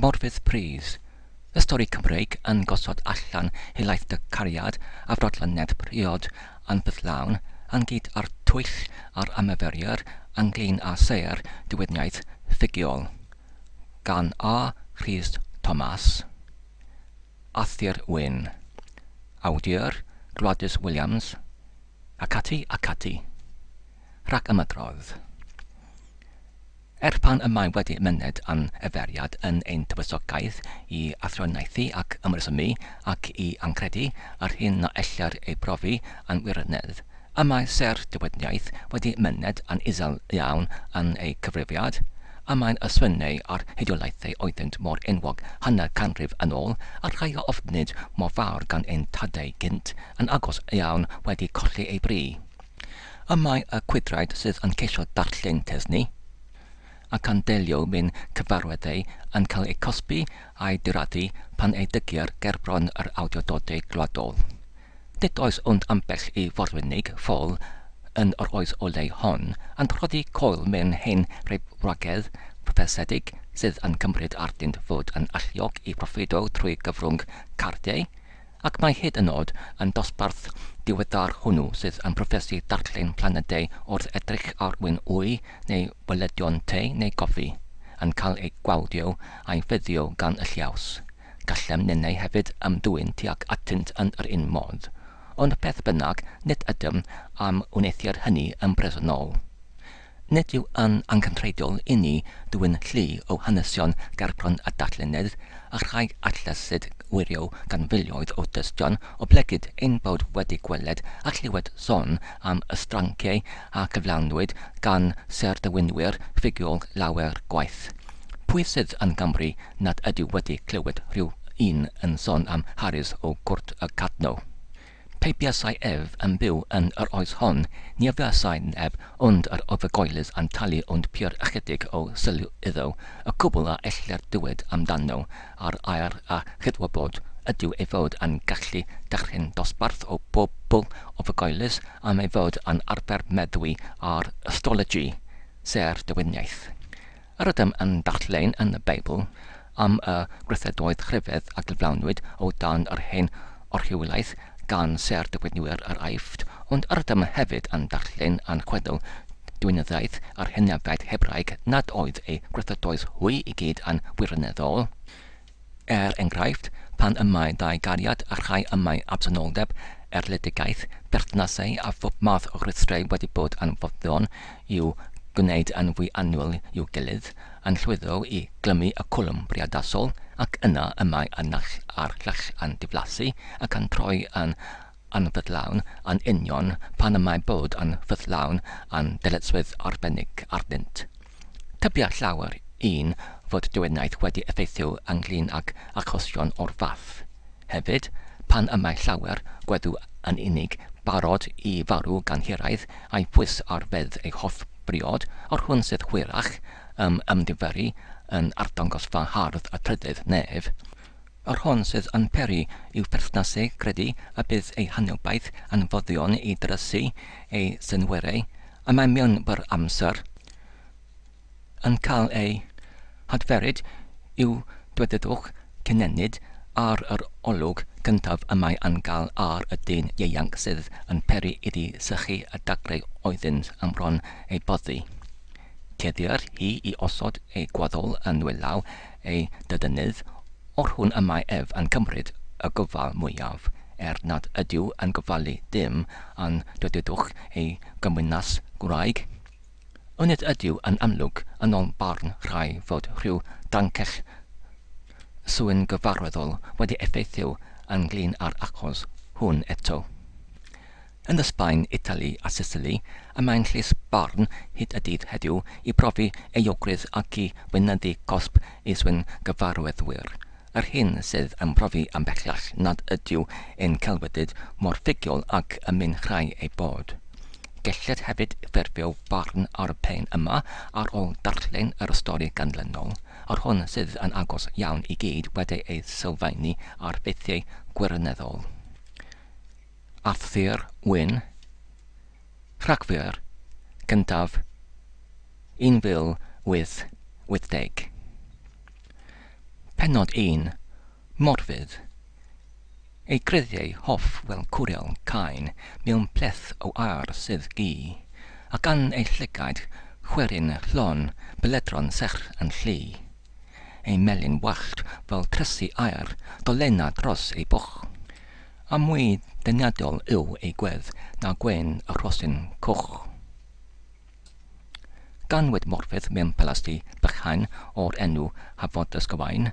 Morfudd Prys, y stori Cymreig yn gosod allan helaeth y cariad a frodlynedd priod anffyddlawn, ynghyd â'r twyll a'r ymarferiad ynglŷn â sêr diwydiannaeth ffugiol, gan A. Rhys Thomas. Arthur Wyn. Awdur, Gwladys Williams, ac ati ac ati. Rhag ymadrodd. Er pan y mae wedi myned yn arferiad yn ein tywysogaeth i athroniaethu ac ymresymu ac i anghredu yr hyn na ellir ei brofi yn wirionedd, y mae sêr diwydianniaeth wedi myned yn isel iawn yn eu cyfrifiad, y mae'n y swynau a'r hudolaethau oeddynt mor enwog hanner canrif yn ôl, a rhai a ofnid mor fawr gan ein tadau gynt, yn agos iawn wedi colli eu bri. Y mae y cwydraid sydd yn ceisio darllen Tesni, ac yn delio mewn cyfarwyddau yn cael eu cosbi a'u diraddu pan eu dygir gerbron yr awdurdodau gwladol. Nid oes ond ambell i forwynig ffôl yn yr oes oleu hon yn rhoddi coel mewn hen reibwragedd proffesedig sydd yn cymryd arnynt fod yn alluog i broffwydo trwy gyfrwng cardiau, Ac mae hyd yn oed yn dosbarth diweddar hwnnw sydd yn proffesu darllen planedau wrth edrych ar win wy neu weledion te neu goffi, yn cael eu gwawdio a'u ffyddio gan y lliaws. Gallem ninnau hefyd ymddwyn tuag atynt yn yr un modd. Ond beth bynnag, nid ydym am wneuthur hynny yn bresennol. Nid yw yn angenrheidiol inni ddwyn llu o hanesion gerbron y darllenydd, a rhai allasid wirio gan filoedd o dystion, oblegid ein bod wedi gweled a chlywed son am ystranciau a gyflawnwyd gan sêr-dewinwyr ffugol lawer gwaith. Pwy sydd yn Nghymru nad ydyw wedi clywed rhyw un yn son am Harris o Gwrt y Cadno? Pe buasai ef yn byw yn yr oes hon, ni fuasai neb ond yr ofergoelus yn talu ond pur ychydig o sylw iddo, y cwbl a ellir dywed am dano ar air a chydwybod ydyw ei fod yn gallu dychryn dosbarth o bobl ofergoelus am ei fod yn arfer meddwi ar astrology, sêr dewiniaeth. Yr ydym yn darllen yn y Beibl am y gweithredoedd rhyfedd a gyflawnwyd o dan yr hen orchwyliaeth gan sêr-dywynwyr yr Aifft, ond yr ydym hefyd yn darllen yn chwedl diwinyddiaeth yr hynafiaid Hebraeg nad oedd eu gweithredoedd hwy i gyd yn wirioneddol. Er enghraifft, pan y mae dau gariad a rhai y mae absenoldeb, erledigaeth, perthnasau a phob math o rwystrau wedi bod yn foddion i'w gwneud yn fwy annwyl i'w gilydd, yn llwyddo i glymu y cwlwm priodasol, ac yna y mae y naill a'r llall yn diflasu ac yn troi yn anffyddlawn yn union pan y mae bod yn ffyddlawn yn ddyletswydd arbennig arnynt. Tybia llawer un fod diwedniaeth wedi effeithio ynglŷn ag achosion o'r fath. Hefyd, pan y mae llawer gweddw yn unig barod i farw gan hiraeth a'i phwys ar fedd ei hoff briod, yr hwn sydd hwyrach ym ymddiferu yn arddangosfa hardd y trydydd nef, yr hon sydd yn peri i'w pherthnasau gredu y bydd ei hanobaith yn foddion i drysu ei synhwyrau, y mae mewn byr amser yn cael ei hadferyd i'w dwedyddwch cynhenid ar yr olwg gyntaf y mae yn gael ar y dyn ieuanc sydd yn peri iddi sychu y dagrau oeddynt yn bron ei boddi. Tueddir hi i osod ei gwaddol yn nwylaw ei dydynydd, o'r hwn y mae ef yn cymryd y gofal mwyaf, er nad ydyw yn gofalu dim yn dwedyddwch ei gymwynas gwraig. Onid ydyw yn amlwg yn ol barn rhai fod rhyw drancell swyn gyfarwyddol wedi effeithio ynglyn â'r achos hwn eto? Yn y Sbaen, Itali a Sisili, y mae'n llys barn hyd y dydd heddiw i brofi euogrwydd ac i weinyddu cosb i swyn-gyfarwyddwyr, yr hyn sydd yn profi ymhellach nad ydyw ein celfyddyd mor ffugol ag y myn rhai ei bod. Gellir hefyd ffurfio barn ar y pen yma ar ôl darllen yr ystori ganlynol, yr hwn sydd yn agos iawn i gyd wedi ei sylfaenu ar ffeithiau gwirioneddol. Arthur Wyn, Rhagfyr cyntaf 1880. Pennod 1. Morfudd. Ei gruddiau hoff fel cwrel cain mewn pleth o aur sydd gu, ac yn ei llygaid chweryn llon beledron serch yn llu. Ei melyn wallt fel trysi aur dolennau dros ei bwch. A mwy deniadol yw ei gwedd na gwên y rhosyn coch. Ganwyd Morfudd mewn palasdy bychain o'r enw Hafod Ysgywain,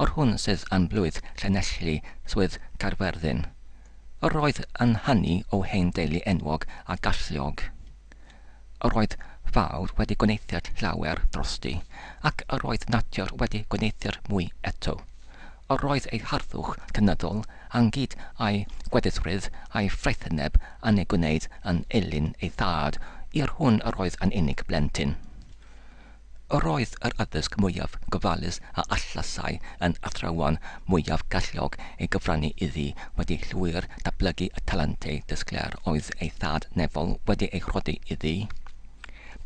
yr hwn sydd yn blwydd Llanelli, Swydd Caerfyrddin. Yr oedd yn hanu o hen deulu enwog a galluog. Yr oedd fawr wedi gwneuthur llawer drosti, ac yr oedd natur wedi gwneuthur mwy eto. Yr oedd ei harddwch cynyddol, ynghyd â'i gweddusrwydd a'i ffraethineb yn ei gwneud yn elyn ei thad, i'r hwn yr oedd yn unig blentyn. Yr oedd yr addysg mwyaf gofalus a allasai yn athrawon mwyaf galluog ei gyfrannu iddi wedi llwyr datblygu y talentau disglair oedd ei thad nefol wedi eu rhoddi iddi.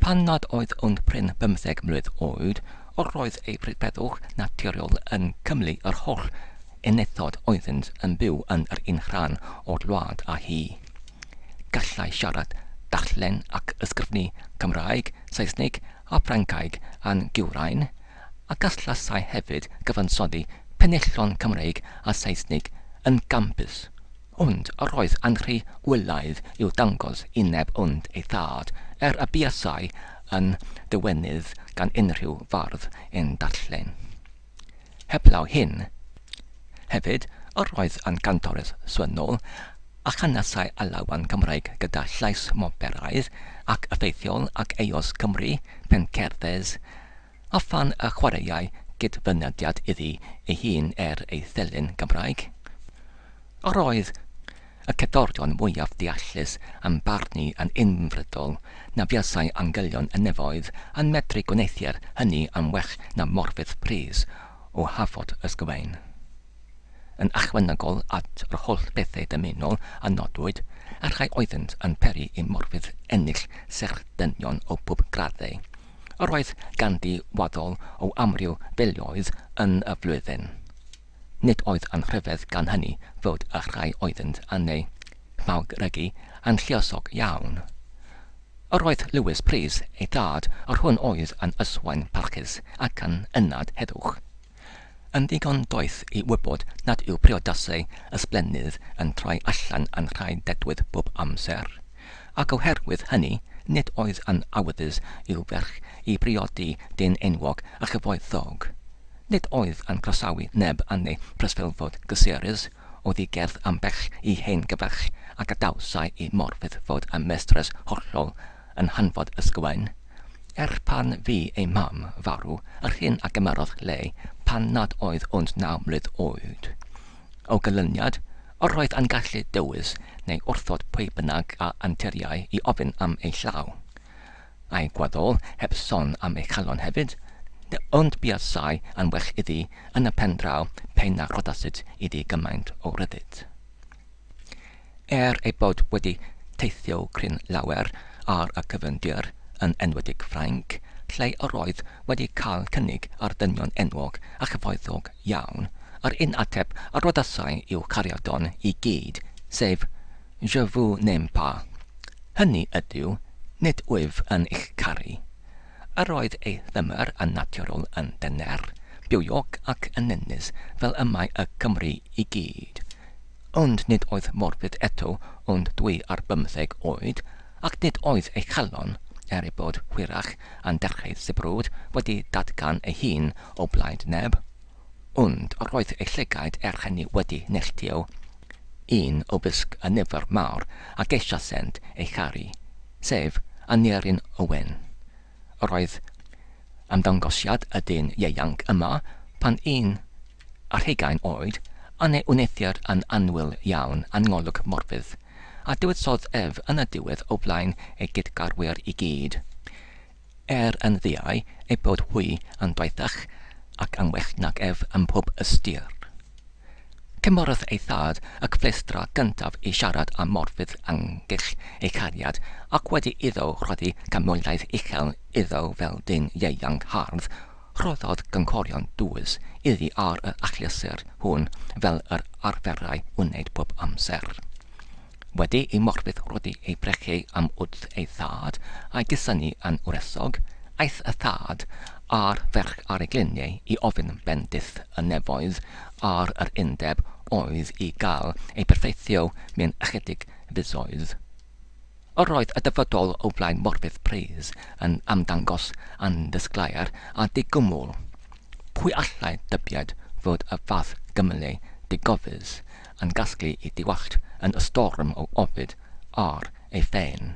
Pan nad oedd ond prin bymtheg mlwydd oed, Yr oedd ei brydferthwch naturiol yn cymhlu yr holl enethod oeddynt yn byw yn yr un rhan o'r wlad â hi. Gallai siarad, darllen ac ysgrifennu Cymraeg, Saesneg a Ffrancaeg yn gywrain, a gallasai hefyd gyfansoddi penillion Cymreig a Saesnig yn gampus. Ond yr oedd yn rhy wylaidd i'w dangos i neb ond ei thad, er y buasai yn ddiwenydd gan unrhyw fardd yn darllen. Heblaw hyn, hefyd, yr oedd yn gantores swynol, a chanasai alawon Cymraeg gyda llais mor beraidd ac effeithiol ag Eos Cymru, Pencerddez, a phan y chwaraeai gydfynediad iddi ei hun er ei thelyn Gymraeg. Yr oedd y cerddorion mwyaf deallus yn barnu yn unfrydol na fuasai angylion y nefoedd yn medru gwneuthur hynny yn well na Morfudd Prys o Hafod Ysgywain. Yn ychwanegol at yr holl bethau dymunol a nodwyd, y rhai oeddynt yn peri i Morfudd ennill serch dynion o bob graddau. Yr oedd ganddi waddol o amryw filoedd yn y flwyddyn. Nid oedd yn rhyfedd gan hynny fod y rhai oeddynt yn ei mawrygu yn lluosog iawn. Yr oedd Lewis Prys, ei dad, yr hwn oedd yn yswain parchus ac yn ynad heddwch, Yn ddigon doeth i wybod nad yw priodasau ysblennydd yn troi allan yn rhai dedwydd bob amser, ac oherwydd hynny nid oedd yn awyddus i'w ferch i briodi dyn enwog a chyfoethog. Nid oedd yn croesawu neb yn ei phreswylfod gysurus, oddigerth ambell i hen gyfaill a gadawsai i Morfudd fod yn mestres hollol yn hanfod ysgywain. Er pan fu ei mam farw, yr hyn a gymerodd le pan nad oedd ond naw mlwydd oed. O ganlyniad, yr oedd yn gallu dewis neu wrthod pwy bynnag a anturiai i ofyn am ei llaw. A'i gwaddol, heb son am ei chalon hefyd, ond buasai yn well iddi yn y pen draw pe na rhoddasid iddi gymaint o ryddid. Er ei bod wedi teithio cryn lawer ar y cyfandir, yn enwedig Ffrainc, lle yr oedd wedi cael cynnig ar ddynion enwog a chyfoethog iawn, yr un ateb a roddasai i'w chariadon i gyd, sef Je vous n'aime pas. Hynny ydyw, nid wyf yn eich caru. Yr oedd ei thymer yn naturiol yn dyner, bywiog ac anenus fel y mae y Cymry i gyd. Ond nid oedd Morfudd eto ond 22 oed, ac nid oedd ei chalon, er ei bod hwyrach yn dechrau sibrwd, wedi datgan ei hun o blaid neb. Ond yr oedd ei llygaid er hynny wedi neilltuo un o fysg y nifer mawr a geisiasent ei charu, sef Aneurin Owen. Yr oedd ymddangosiad y dyn ieuanc yma pan un ar hugain oed yn ei wneuthur yn annwyl iawn yn ngolwg Morfudd, a dewisodd ef yn y diwedd o flaen ei gydgarwyr i gyd, er yn ddiau eu bod hwy yn doethach ac yn well nag ef ym mhob ystyr. Cymerodd ei thad y cyfleustra gyntaf i siarad â Morfudd ynghylch ei chariad, ac wedi iddo rhoddi canmoliaeth uchel iddo fel dyn ieuanc hardd, Rhoddodd gynghorion dwys iddi ar yr achlysur hwn fel yr arferai wneud bob amser. Wedi i Morfudd roddi ei brechu am wrth ei thad a'i gusanu yn wresog, aeth y thad a'r ferch ar ei gliniau i ofyn bendith y nefoedd ar yr undeb oedd i gael ei berffeithio mewn ychydig fisoedd. Yr oedd y dyfodol o flaen Morfudd Prys yn ymddangos yn ddisglair a digwmwl. Pwy allai dybied fod y fath gymylau digofus yn casglu i dywallt yn y storm o ofid ar ei phen?